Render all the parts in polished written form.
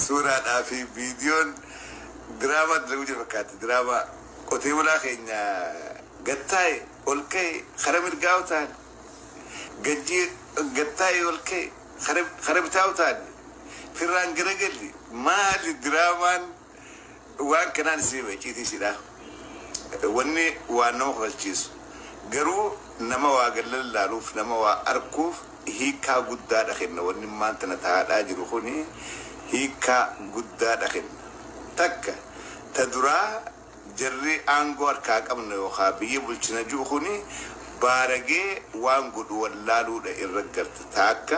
Suuraadhaa fi viidiyoon diraamaa dalaguu jira fakkaatti. Diraamaa qotee bulaa keenya gattaa'e ol ka'e kara mirgaa utaale. Gajjii gattaa'e ol ka'e kara bitaa utaale. Firraan garagalli maali diraamaan waan kanaan isin hima icciitii sidhaa. Wanni waan nama kofalchiisu garuu nama waa gallallaaluuf nama waa arkuuf hiikaa guddaadha kenna. Wanni maanta na taa'aadhaa jiru kuni hiikaa guddaadha kenna. Takka ta duraa jarri aangoo harkaa qabna yookaan biyya bulchina jiru kuni baaragee waan godhu wallaaluudha irra garta. Taakka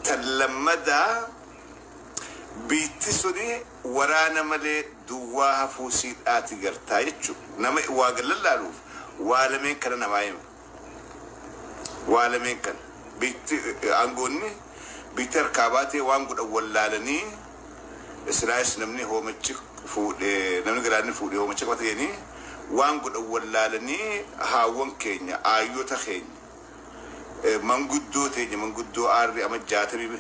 tan lammadaa biitti suni waraana malee duwwaa hafuu siidhaati gartaa jechuudha. Nama waa gallallaaluuf waa lameen kana namaa hima. Waa lameen kana biitti aangoonni biitti harkaa baatee waan godhan wallaalanii Israa'es namni hoomachi fuudhee namni galaanni fuudhee hoomacha qabata jedhanii waan godhan wallaalanii haawwan keenya aayyota keenya manguddoo teenya manguddoo aarri ama 60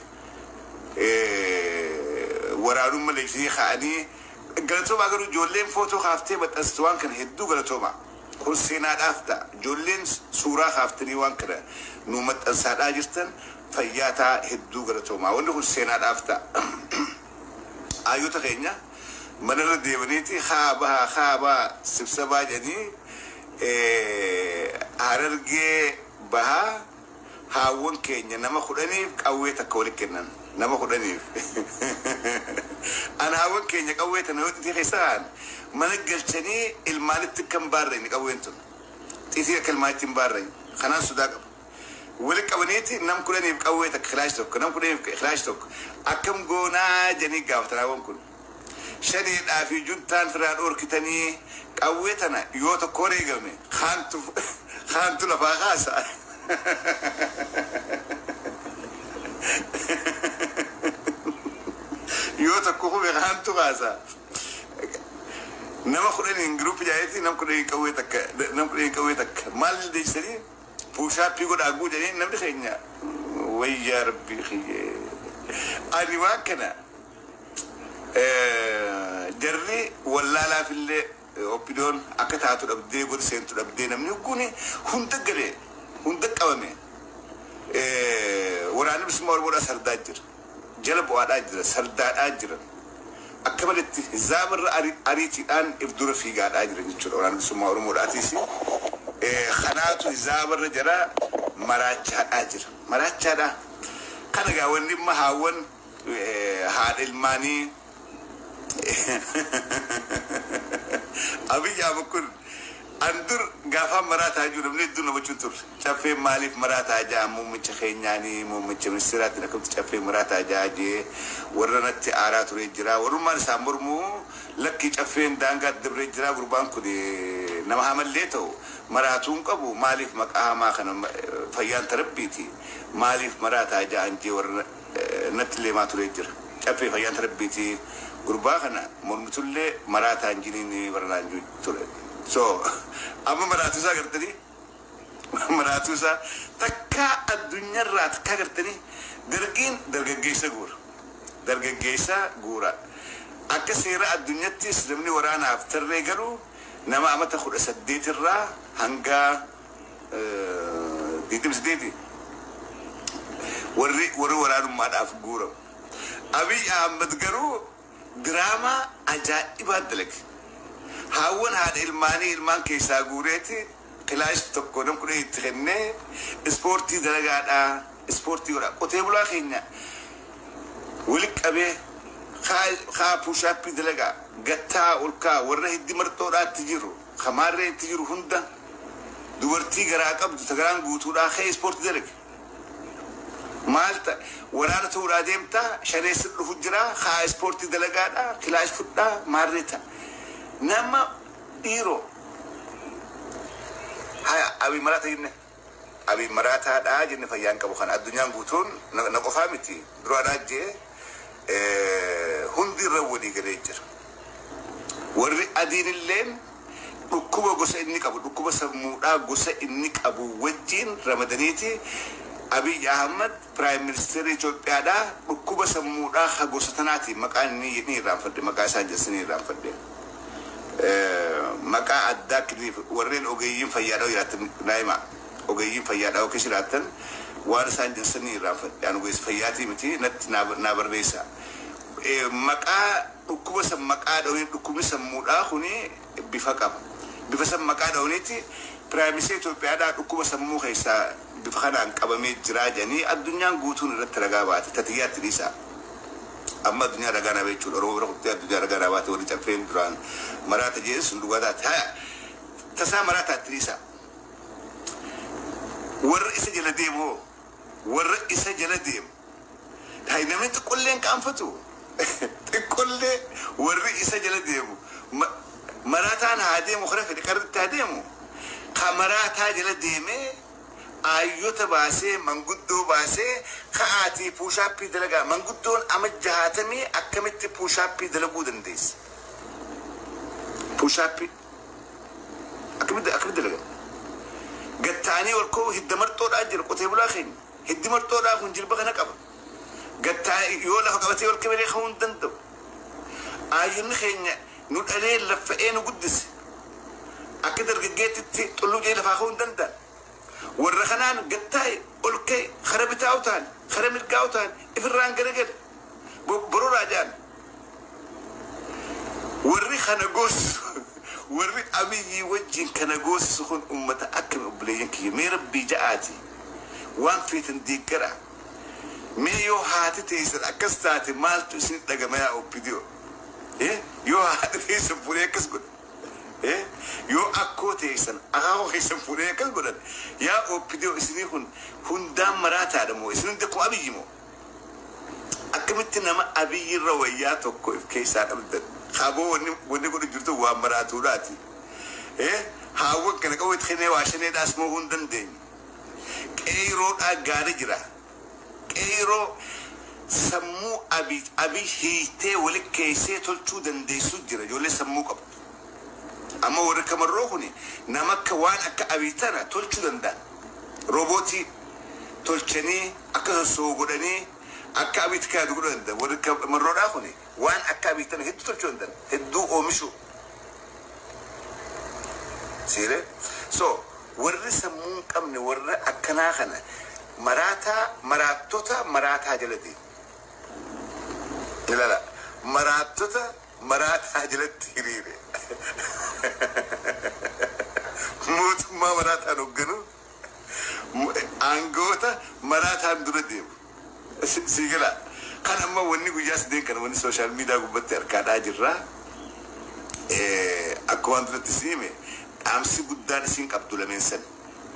waraanummaa leenjisanii kaa'anii galatoomaa. Garuu ijoolleen footoo kaaftee maxxansitu waan kana hedduu galatoomaa. Kun seenaadhaaf ta'a. Ijoolleen suuraa kaaftanii waan kana nu maxxansaadhaa jirtan fayyaa ta'a, hedduu galatoomaa. Wanni kun seenaadhaaf ta'a. Aayyota keenya manarra deemaniiti haa bahaa haa bahaa sibsabaa jedhanii Harargee bahaa haawwan keenya nama 10f qawwee takka walitti kennan. Nama 10f. Ana haawwan keenya qawwee tana yoo xitii keessa kaa'an mana galchanii ilmaanitti akka hin baarrayne, qawween tun xitii akka ilmaanitti hin baarrayne kanaan sodaa qaba. Walitti qabaniiti nam 10f qawwee takka, kilaash tokko, nam 10f kilaash tokko akkam goonaa jedhanii gaafatan haawwan kun. Shaneedhaa fi juntaan firaa dhoorkitanii qawwee tana yoo tokko wareegame kaantu lafaa kaasa. Yoo tokko kufe kaantu kaasa. Nama 10n group jaayetti nam 10n qawwee takka, nam 10n qawwee takka maal deessanii push-up godhaa guutanii namni keenya wayyaa rabbii kiyyee. Ani waan kana jarri wallaalaafillee oppidoon akka taatu dhabdee godhi seentu dhabdee namni kun hunda galee hunda qabame. Waraanni bilisummaa Oromoodhaa sardaa jira. Jala bu'aadhaa jira, sardaadhaa jira. Akka maletti zaabarra ariitiidhaan if dura fiigaadhaa jira jechuudha waraanni bilisummaa Oromoodhaatiis. Kanaatu zaabarra jara maraachaadhaa jira. Maraachaadhaa. Kana gaa wanni imma haawwan haadha ilmaanii Abiy Ahmed kun an dur gaafaan maraataa jiru namni hedduun nama jechuun turre. Caffeen maaliif maraataa jaa muummicha keenyaanii muummicha ministeeraatiin akkamitti caffeen maraataa jaa jee warra natti aaraa ture jira. Warrummaan isaan mormuu lakkii caffeen daangaatti dabree jira, gurbaan kun nama hamallee ta'u maraatuu hin qabu, maaliif maqaa hamaa kana, fayyaan tarabbiiti, maaliif maraataa ja'an jee warra natti leemaa ture jira. Caffee fayyaan tarabbiiti, gurbaa kana mormitullee maraataa hin jiniin warra naan ture. So amma maraatuu isaa gartanii, maraatuu isaa takkaa addunyaarraa takkaa gartanii dargiin dargaggeessa guura. Dargaggeessa guura. Akka seera addunyattis namni waraanaaf tarree galu nama amata 18 irraa hanga 28 warri waraanummaadhaaf guuramu. Abiy Ahmed garuu diraamaa ajaa'ibaa dalage. Haawwan haadha ilmaanii ilmaan keessaa guureeti kilaash tokko nam 10 itti kennee ispoortii dalagaadhaa, ispoortii godhaa. Qotee bulaa keenya walitti qabee kaa push-up dalagaa gattaa ol kaa, warra hiddi marxoodhaatti jiru kamaarree itti jiru hunda, dubartii garaa qabdu tagaraan guutuudhaa kee ispoortii dalage. Maal waraana ta'uudhaa deemtaa, shaneessi dhufu jira, kaa ispoortii dalagaadhaa, kilaash fudhaa, maarree ta'a. Nama dhiiroo haya Abiy maraata jenne, Abiy maraataadhaa jenne, fayyaan qabu kana addunyaan guutuun na qofaa miti duraadhaa jee hundi irra walii galee jira. Warri adiin illeen dhukkuba gosa inni qabu, dhukkuba sammuudhaa gosa inni qabu wajjin ramadaniiti. Abiy Ahmad Prime Minister Itoophiyaadhaa dhukkuba sammuudhaa ha gosa tanaati maqaan ni irraanfadhe, maqaa isaan jessan ni irraanfadhe. Maqaa addaa kiniif warreen ogeeyyiin fayyaadhaa jiraatan naa hima. Ogeeyyiin fayyaadhaa yookiin jiraatan waan isaan jessan ni irraanfadhe. Ani ogeessa fayyaatii miti, natti naa barreessa. Maqaa dhukkuba san maqaa dhawanii, dhukkubni sammuudhaa kuni bifa qaba. Bifa san maqaa dhawaniiti Prime Minister Itoophiyaadhaa dhukkuba sammuu keessaa bifa kanaan qabamee jiraa jedhanii addunyaan guutuun irratti ragaa baate tatiyyaatti dhiisaa. Amma addunyaa ragaa naa jechuudha. Oromoo bira kuttee addunyaa ragaa naa baate, warri caffeen duraan maraata jedhe sun dhugaa taate. Haya, tasaa maraataatti dhiisaa. Warra isa jala deemu hoo? Warra isa jala deemu. Hayi, namni xiqqollee hin qaanfatu. Xiqqollee warri isa jala deemu. Maraataan haa deemu, kara fedhe qarritti haa deemu. Ka maraataa jala deemee aayyota baasee, manguddoo baasee, ka'aatii push-up dalagaa. Manguddoon ama 60 akkamitti push-up dalaguu dandeessa? Push-up akkamitti dalagan? Gattaanii ol ka'uu, hidda marxoodhaa jira qotee bulaa keenya. Hiddi marxoodhaa kun jilba kana qaba. Gattaa yoo lafa qabatee ol qabatee ka'uu hin danda'u. Aayyonni keenya nu dhalee laffa'ee nu guddise. Akka dargaggeettitti xulluu jee lafaa ka'uu hin danda'an. Warra kanaan gattaa'e ol ka'e, kara bitaa utaan, kara mirgaa utaan, ifirraan garagale. Bororaa jaan. Warri kana goosisu, warri Abiyyii wajjin kana goosisu kun ummata akkami, obboleeyyan kiyya? Mee rabbii ja'aati waan feetan deeggara. Mee yoo haati teessan akkas taate maaltu isin dhagama yaa OPDO? Yoo haati teessan fuudhee akkas godha. Yoo akkoo teessan, akaakoo keessan fuudhee akkas godhan, yaa OPDO, isinii kun hundaan maraataadha moo isin hundi akkuma Abiyyi moo? Akkamitti nama Abiyyirra wayyaa tokko if keessaa dhabdan? Kaaboo wanni godhu jirtu waan maraatuudhaati. Haawwan kana qabu itti kennee waa shaneedhaas moo hin dandeenyu. Qeeroodhaa gaarii jira. Qeeroo sammuu Abiy hiitee wali keessee tolchuu dandeessu jira. Ijoollee sammuu qabdu. Amma warri kamarroo kuni nama akka waan akka Abiy tana tolchuu danda'an. Roobootii tolchanii akka sossoo godhanii akka Abiy kaadu godhuu danda'an. Warri kamarroodhaa kuni waan akka Abiy tana hedduu tolchuu danda'an. Hedduu oomishuu. Siire? So warri sammuu hin qabne warra akkanaa kana maraataa, maraattota maraataa jala deemu. Ilaala, maraattota maraataa jalatti hiriire. Mootummaa maraataan hoogganu, aangoota maraataan dura deemu. Si gala. Kan amma wanni guyyaa sadeen kana wanni social media gubbatti harkaadhaa jirra. Akkuma duratti isin hime, dhaamsi guddaan isin qabdu lameen san.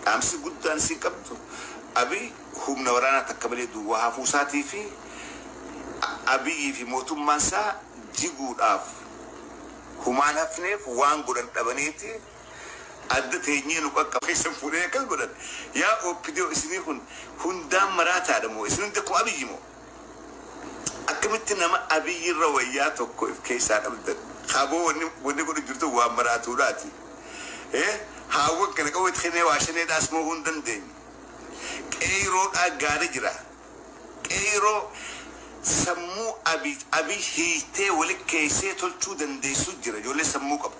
Dhaamsi guddaan isin qabdu Abiy humna waraanaa takka malee duwwaa hafuu isaatii fi Abiyyii fi mootummaan isaa jiguudhaaf humaan hafneef waan godhan dhabaniiti adda teenyee nu qaqqaba keessan fuudhee akkas godhan. Yaa OPDO, isinii kun hundaan maraataadha moo isin hundi akkuma Abiyyi moo? Akkamitti nama Abiyyirra wayyaa tokko if keessaa dhabdan? Kaaboo wanni godhu jirtu waan maraatuudhaati. Haawwan kana qabu itti kennee waa shaneedhaas moo hin dandeenyu. Qeeroodhaa gaarii jira. Qeeroo sammuu Abiy hiitee wali keessee tolchuu dandeessu jira. Ijoollee sammuu qabdu.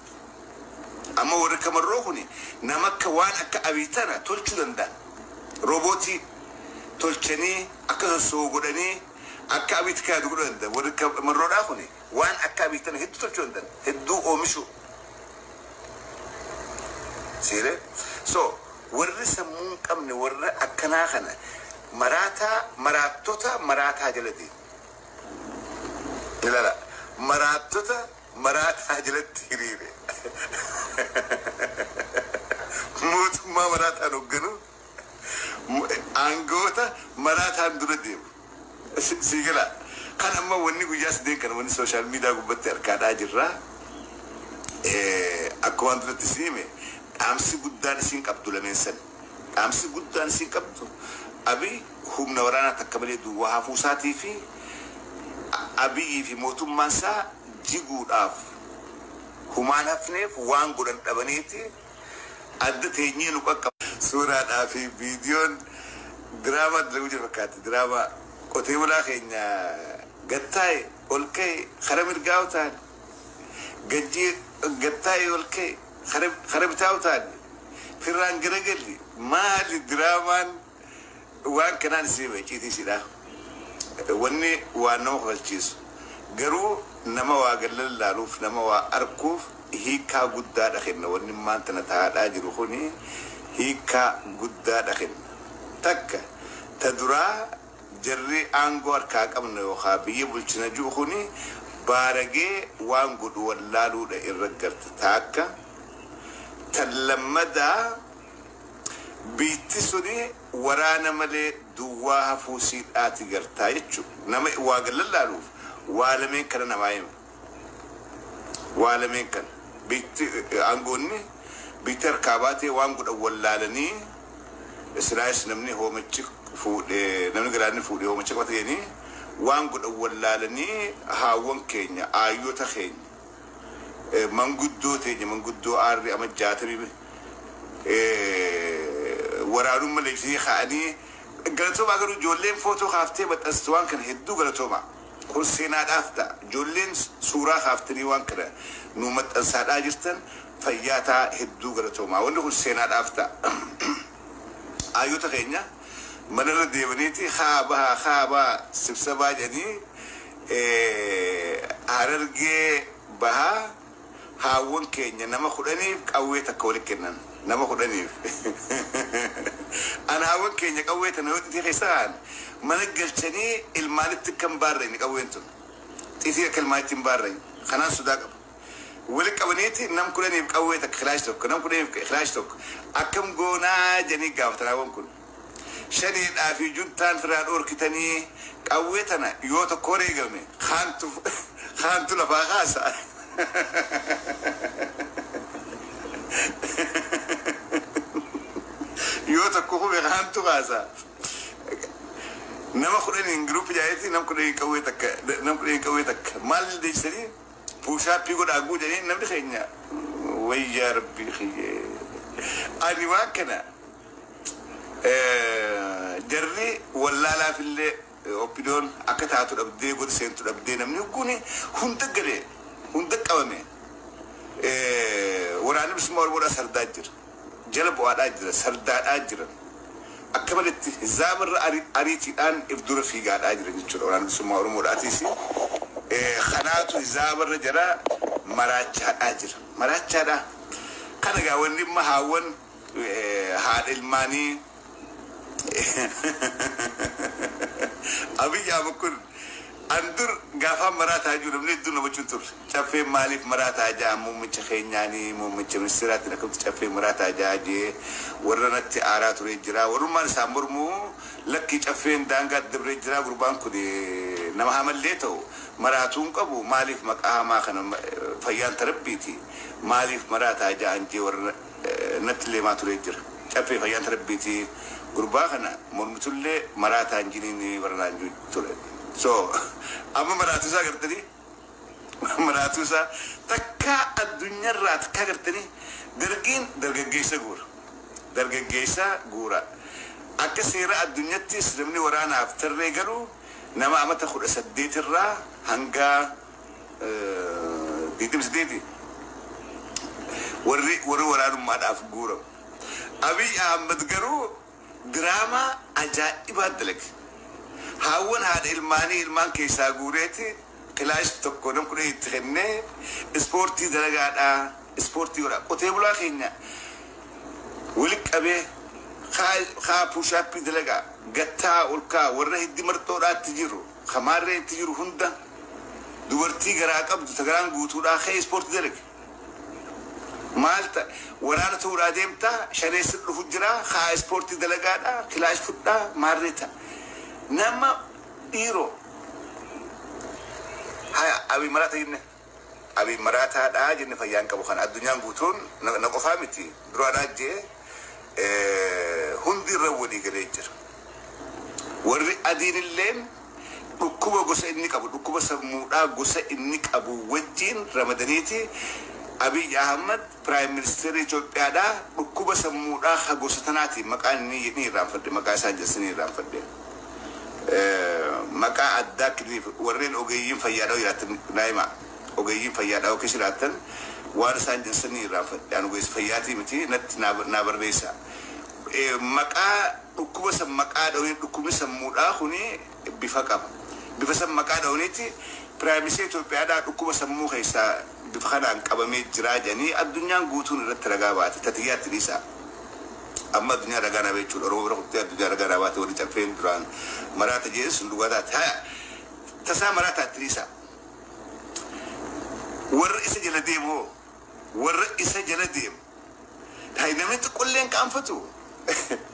Amma warri kamarroo kuni nama akka waan akka Abiy tana tolchuu danda'an. Roobootii tolchanii akka sossoo godhanii akka Abiy kaadu godhuu danda'an. Warri kamarroodhaa kuni waan akka Abiy tana hedduu tolchuu danda'an. Hedduu oomishuu. Siire? So warri sammuu hin qabne warra akkanaa kana maraataa, maraattota maraataa jala deemu. Ilaala, maraattota maraataa jalatti hiriire. Mootummaa maraataan hoogganu, aangoota maraataan dura deemu. Si gala. Kan amma wanni guyyaa sadeen kana wanni social media gubbatti harkaadhaa jirra. Akkuma duratti isin hime, dhaamsi guddaan isin qabdu lameen san. Dhaamsi guddaan isin qabdu Abiy humna waraanaa takka malee duwwaa hafuu isaatii fi Abiyyii fi mootummaan isaa jiguudhaaf humaan hafneef waan godhan dhabaniiti adda teenyee nu qaqqaba. Suuraadhaa fi viidiyoon Diraamaa dalaguu jira fakkaatti. Diraamaa qotee bulaa keenya gattaa'e ol ka'e kara mirgaa utaale. Gajjii gattaa'e ol ka'e kara bitaa utaale. Firraan garagalli maali diraamaan waan kanaan isin icciitii sidha. Wanni waan nama kofalchiisu garuu nama waa gallallaaluuf, nama waa arkuuf hiikaa guddaadha kenna. Wanni maanta na taa'aadhaa jiru kuni hiikaa guddaadha kenna. Takka ta duraa, jarri aangoo harkaa qabna yookaan biyya bulchina jiru kuni baaragee waan godhu wallaaluudha irra garta. Taakka tan lammadaa, biitti suni waraana malee duwwaa hafuu siidhaati gartaa jechuudha. Nama waa gallallaaluuf waa lameen kana namaa hima. Waa lameen kana. Biitti aangoonni biitti harkaa baatee waan godhan wallaalanii, Israa'es namni hoomachi fuudhee, namni galaanni fuudhee hoomacha qabata jedhanii, waan godhan wallaalanii haawwan keenya, aayyota keenya, manguddoo teenya, manguddoo aarri ama 60 waraanummaa leenjisanii ka'anii. Galatoomaa. Garuu ijoolleen footoo kaaftee maxxansitu waan kana hedduu galatoomaa. Kun seenaadhaaf ta'a. Ijoolleen suuraa kaaftanii waan kana nu maxxansaadhaa jirtan fayyaataa, hedduu galatoomaa. Wanni kun seenaadhaaf ta'a. Ayyota keenya manarra deemaniiti haa bahaa, haa bahaa sibsabaa jedhanii, Harargee Bahaa haawwan keenya nama 10f qawwee takka walitti kennan, nama 10f. Ana haawwan keenya qawwee tana yoo xitii keessa kaan mana galchanii ilmaanitti kan baarrayni, qawween tun xitii akka ilmaanitti hin baarrayni kanaan sodaa qaba. Wali qabaniiti nam 10f qawwee takka, kilaash tokko, nam 10f kilaash tokko akkam goonaa jedhanii gaafatan. Haawwan kun shaniidhaa fi juntaan firaa dhoorkitanii qawwee tana yoo tokko wareegame kaantu kaantu lafaa kaasa. Yoo tokko kufe kaantu kaasa. Nama 10n group jaayetti nam 10n qawwee takka, nam 10n qawwee takka maal deessanii push-up godhaa guutanii namni keenya wayyaa rabbii kiyyee. Ani waan kana jarri wallaalaafillee oppidoon akka taatu dhabdee, godha seentu dhabdee, namni kun hunda galee hunda qabame. Waraanni bilisummaa Oromoodhaa sardaa jira, jala bu'aadhaa jira, sardaadhaa jiran, akka maletti zaabarra ariitiidhaan if dura fiigaadhaa jiran jechuudha. Waraanni bilisummaa Oromoodhaatiis kanaatu zaabarra jara maraachaadhaa jira, maraachaadhaa. Kana gaa wanni imma haawwan haadha ilmaanii Abiyyi Ahmad kun andur gaafaan maraataa jiru namni hedduun nama turre. Caffeen maaliif maraataa jaa, muummicha keenyaanii, muummicha ministeeraatiin akkamitti caffeen maraataa jaa jee warra natti aaraa ture jira. Warrummaan isaan mormuu lakkii, caffeen daangaa dabree jira, gurbaan kun nama hamallee ta'u maraatuun qabu, maaliif maqaa hamaa kana, fayyaan tarabbiiti, maaliif maraataa ja'an jee warra natti leemaa ture jira. Caffee fayyaan tarabbiiti, gurbaa kana mormitullee maraataa hin jiniin warra naan ture. So amma maraatuu isaa gartanii, maraatuu isaa takka addunyaarraa takka gartanii, dargiin dargaggeessa guura. Dargaggeessa guura. Akka seera addunyattis namni waraanaaf tarree galu nama amata 18rraa hanga 28 warri waraanummaadhaaf guuramu. Abiy Ahmad garuu diraamaa ajaa'ibaa dalage. Haawwan haadha ilmaanii ilmaan keessaa guureeti kilaash tokko nam 10 itti kennee ispoortii dalagaadhaa, ispoortii godhaa. Qotee bulaa keenya walitti qabee kaa push-up dalagaa, gattaa ol kaa, warra hiddi marxoodhaatti jiru, kamaarree itti jiru hunda, dubartii garaa qabdu ta garaan guutuudhaa kee ispoortii dalage. Maal waraana ta'uudhaa deemtaa, shaneessi dhufu jira, kaa ispoortii dalagaadhaa, kilaash fudhaa, maarree ta'a. Nama dhiiroo haya Abiy maraata jenne, Abiy maraataadhaa jenne, fayyaan qabu kana addunyaan guutuun na qofaa miti duraadhaa jee hundi irra walii galee jira. Warri adiin illeen dhukkuba gosa inni qabu, dhukkuba sammuudhaa gosa inni qabu wajjiin ramadaniiti. Abiy Ahmad Prime Minister Itoophiyaadhaa dhukkuba sammuudhaa ha gosa tanaatiin maqaan ni irraanfadhe, maqaa isaan jedhanii irraanfadhe. Maqaa addaa kiliif warreen ogeeyyiin fayyaadhaa jiraatan naa himaa. Ogeeyyiin fayyaadhaa yookiin jiraatan waan isaan jedhanii irraanfadhe. Ani ogeessa fayyaatii miti, natti naa barreessa. Maqaa dhukkuba san maqaa dhawanii, dhukkubni sammuudhaa kuni bifa qaba. Bifa san maqaa dhawaniiti Prime Minister Itoophiyaadhaa dhukkuba sammuu keessaa bifa kanaan qabamee jiraa jedhanii addunyaan guutuun irratti ragaa baate tatiyyaatti dhiisaa. Amma addunyaa ragaa naa jechuudha. Oromoo bira kuttee addunyaa ragaa naa baate, warri caffeen duraan maraata jedhe sun dhugaa taate. Haya, tasaa maraataatti dhiisaa. Warra isa jala deemu hoo? Warra isa jala deemu. Hayi, namni xiqqollee hin qaanfatu.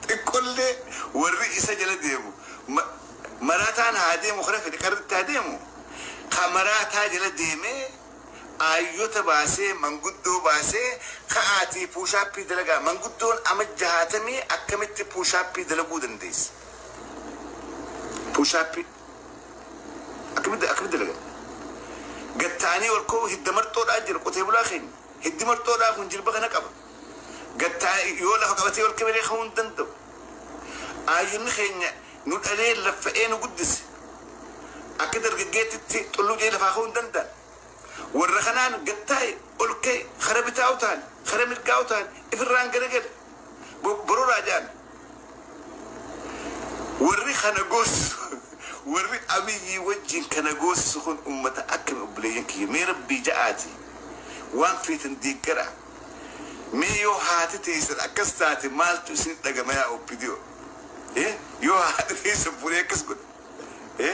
Xiqqollee warri isa jala deemu. Maraataan haa deemu, kara fedhe karritti haa deemu. Ka maraataa jala deemee aayyota baasee, manguddoo baasee, ka'aatii push-up dalagaa. Manguddoon ama 60 akkamitti push-up dalaguu dandeessa? Push-up akkamitti dalagan? Gattaanii ol ka'uu hidda marxoodhaa jira qotee bulaa keenya. Hiddi marxoodhaa kun jilba kana qaba. Gattaa yoo lafa qabatee ol kabalee ka'uu hin danda'u. Aayyonni keenya nu dhalee laffa'ee nu guddise. Akka dargaggeettitti xulluu jee lafaa ka'uu hin danda'an. Warra kanaan gattaa'e ol ka'e, kara bitaa utaal, kara mirgaa utaal, ifirraan garagale. Bororaa jedhan. Warri kana goosisu, warri Abiyyii wajjin kana goosisu kun ummata akkami? Obboleeyyan kiyya, mee rabbii ja'aati waan feetan deeggara. Mee yoo haati teessan akkas taate maaltu isin dhagama yaa OPDO? Yoo haati teessan fuudhee akkas godhe,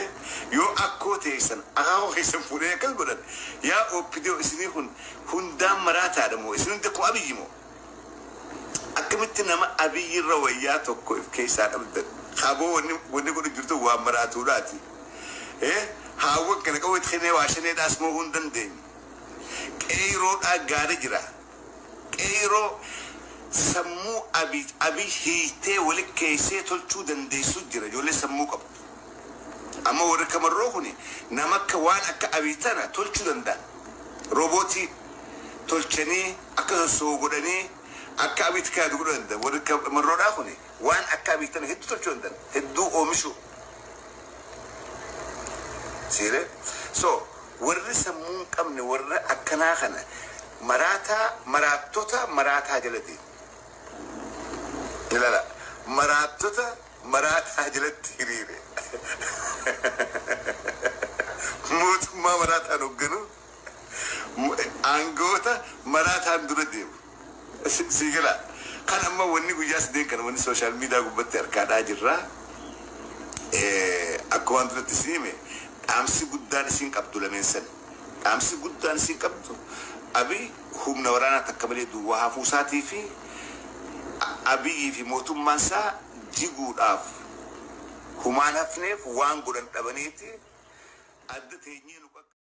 yoo akkoo teessan, akaakoo keessan fuudhee akkas godhan, yaa OPDO, isinii kun hundaan maraataadha moo isin hundi akkuma Abiyyi moo? Akkamitti nama Abiyyirra wayyaa tokko if keessaa dhabdan? Kaaboo wanni godhu jirtu waan maraatuudhaati. Haawwan kana qabu itti kennee waa shaneedhaas moo hin dandeenye. Qeeroodhaa gaarii jira. Qeeroo sammuu Abiy hiitee wali keessee tolchuu dandeessu jira, ijoollee sammuu qabdu. Amma warri kamarroo kuni nama akka waan akka Abiy tana tolchuu danda'an. Roobootii tolchanii akka sossoo godhanii akka Abiy kaadu godhuu danda'an. Warri kamarroodhaa kuni waan akka Abiy tana hedduu tolchuu danda'an. Hedduu oomishuu. Siire? So warri sammuu hin qabne warra akkanaa kana maraataa, maraattota maraataa jala deemu. Ilaala, maraattota maraataa jalatti hiriire. Mootummaa maraataan hoogganu, aangoota maraataan dura deemu. Si gala. Kan amma wanni guyyaa sadeen kana wanni social media gubbatti harkaadhaa jirra. Akka waan duratti isin hime, dhaamsi guddaan isin qabdu lameen san. Dhaamsi guddaan isin qabdu, Abiy humna waraanaa takka malee duwwaa hafuu isaatii fi Abiyyii fi mootummaan isaa jiguudhaaf humaan hafneef waan godhan dhabaniiti adda teenyee nu